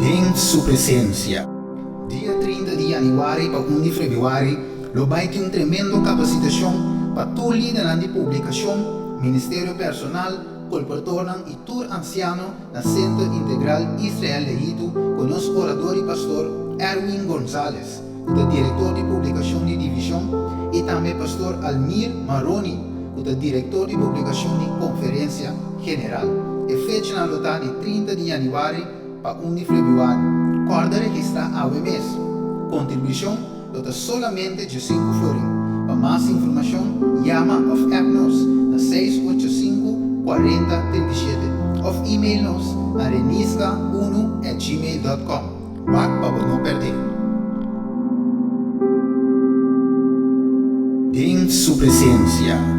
Den su presencia. Dia 30 di januari pa 1 di februari lo bai tin un tremendo capacitacion pa tur lidernan di publicacion, ministerio personal, colportornan y tur anciano na Centro Integral Israel Lehitu cu nos orador y pastor Erwin Gonzalez, cu ta director di publicacion di Division, y tambe pastor Almir Maroni, cu ta director di publicacion di Conferencia General. E fechanan lo ta di 30 di januari pa 1 di februari. Corda registra awe mes. Contribucion lo ta solamente 15 florin. Pa mas informacion yama of app nos na 685 40 37 of email nos na renisca1@gmail.com. Wak pa bo no perde. Den su presencia.